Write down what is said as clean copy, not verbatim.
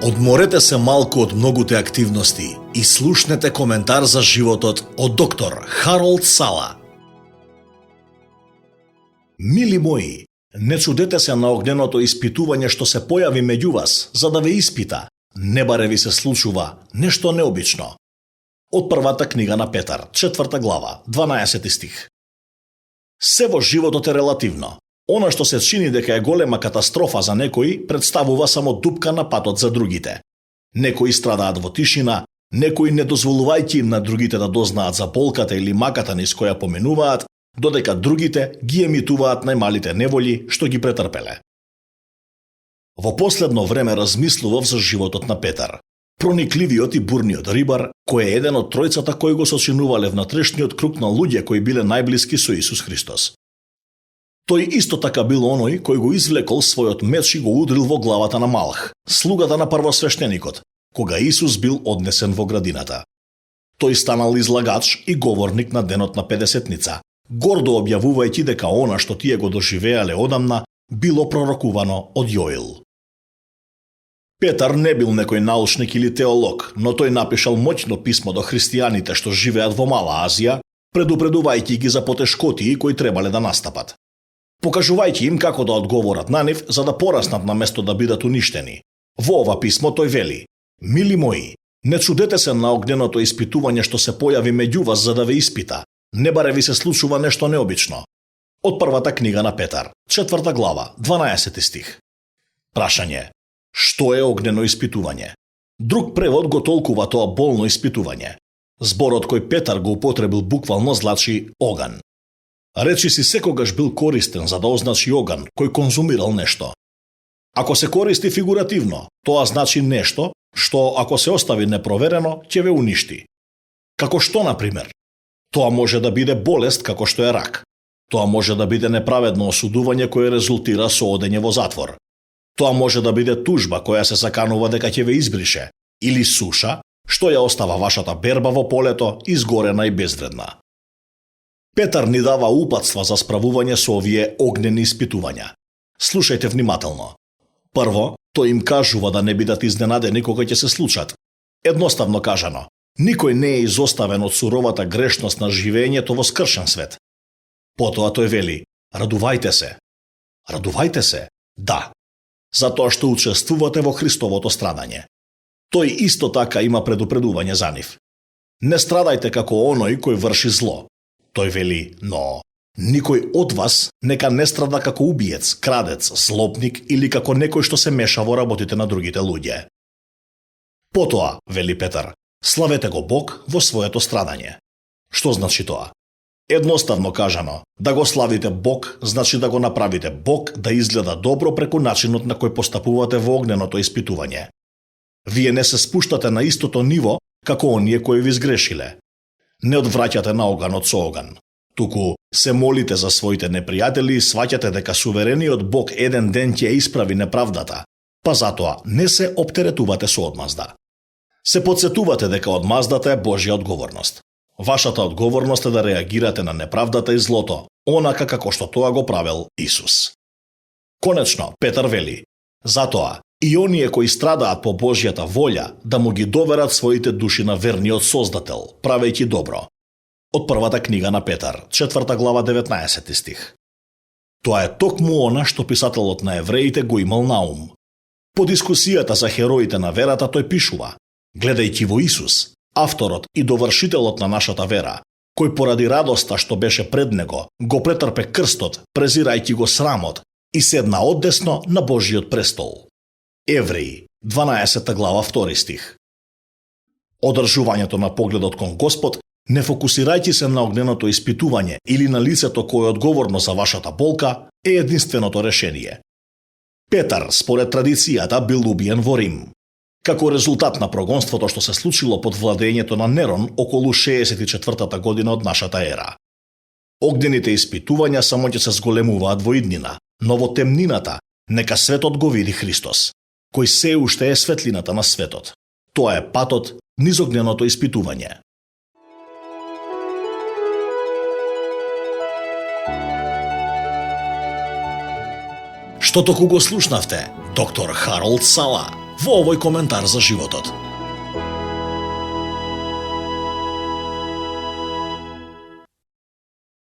Одморете се малку од многуте активности и слушнете коментар за животот од доктор Харолд Сала. Мили мои, не чудете се на огненото испитување што се појави меѓу вас, за да ве испита. Не баре ви се случува нешто необично. Од првата книга на Петар, 4 глава, 12 стих. Се во животот е релативно. Она што се чини дека е голема катастрофа за некои, представува само дупка на патот за другите. Некои страдаат во тишина, некои не дозволувајќи им на другите да дознаат за болката или маката низ која поминуваат, додека другите ги емитуваат најмалите неволи што ги претрпеле. Во последно време размислував за животот на Петар, проникливиот и бурниот рибар, кој е еден од тројцата кои го сочинувале внатрешниот круг на луѓе кои биле најблиски со Исус Христос. Тој исто така бил оној кој го извлекол својот меч и го удрил во главата на Малх, слугата на првосвештеникот, кога Исус бил однесен во градината. Тој станал излагач и говорник на денот на Педесетница, гордо објавувајќи дека она што тие го доживеале одамна било пророкувано од Јоел. Петар не бил некој научник или теолог, но тој напишал моќно писмо до христијаните што живеат во Мала Азија, предупредувајќи ги за потешкотии кои требале да настапат. Покажувајќи им како да одговорат на нив за да пораснат на место да бидат уништени. Во ова писмо тој вели: Мили мои, не чудете се на огненото испитување што се појави меѓу вас за да ве испита. Не баре ви се случува нешто необично. Од првата книга на Петар, 4 глава, 12 стих. Прашање: што е огнено испитување? Друг превод го толкува тоа болно испитување. Зборот кој Петар го употребил буквално значи оган. Речи си секогаш бил користен за да означи оган кој конзумирал нешто. Ако се користи фигуративно, тоа значи нешто што ако се остави непроверено ќе ве уништи. Како што, например? Тоа може да биде болест како што е рак. Тоа може да биде неправедно осудување кое резултира со одење во затвор. Тоа може да биде тужба која се заканува дека ќе ве избрише, или суша, што ја остава вашата берба во полето изгорена и безвредна. Петар ни дава упатства за справување со овие огнени испитувања. Слушајте внимателно. Прво, тој им кажува да не бидат изненадени кога ќе се случат. Едноставно кажано, никој не е изоставен од суровата грешност на живењето во скршен свет. Потоа тој вели: радувајте се. Радувајте се? Да. Затоа што учествувате во Христовото страдање. Тој исто така има предупредување за нив. Не страдајте како оној кој врши зло. Тој вели: но никој од вас нека не страда како убиец, крадец, злобник или како некој што се меша во работите на другите луѓе. Потоа, вели Петар, славете го Бог во своето страдање. Што значи тоа? Едноставно кажано, да го славите Бог значи да го направите Бог да изгледа добро преку начинот на кој постапувате во огненото испитување. Вие не се спуштате на истото ниво како оние кои ви сгрешиле. Не одвраќате на оганот со оган. Туку се молите за своите непријатели и сваќате дека суверениот Бог еден ден ќе исправи неправдата, па затоа не се оптеретувате со одмазда. Се потсетувате дека одмаздата е Божја одговорност. Вашата одговорност е да реагирате на неправдата и злото, онака како што тоа го правел Исус. Конечно, Петар вели: затоа и оние кои страдаат по Божјата волја да му ги доверат своите души на верниот Создател, правејќи добро. Од првата книга на Петар, 4 глава, 19 стих. Тоа е токму она што писателот на Евреите го имал на ум. По дискусијата за хероите на верата тој пишува: гледајќи во Исус, авторот и довршителот на нашата вера, кој поради радоста што беше пред него, го претрпе крстот, презирајќи го срамот, и седна оддесно на Божиот престол. Евреи, 12 глава, 2 стих. Одржувањето на погледот кон Господ, не фокусирајќи се на огненото испитување или на лицето кое е одговорно за вашата болка, е единственото решение. Петар, според традицијата, бил убиен во Рим. Како резултат на прогонството што се случило под владењето на Нерон околу 64-та година од нашата ера. Огнените испитувања само ќе се зголемуваат во иднина, но во темнината нека светот го види Христос, кој се уште е светлината на светот. Тоа е патот низ огненото испитување. Што току го слушнавте, доктор Харолд Сала, во овој коментар за животот.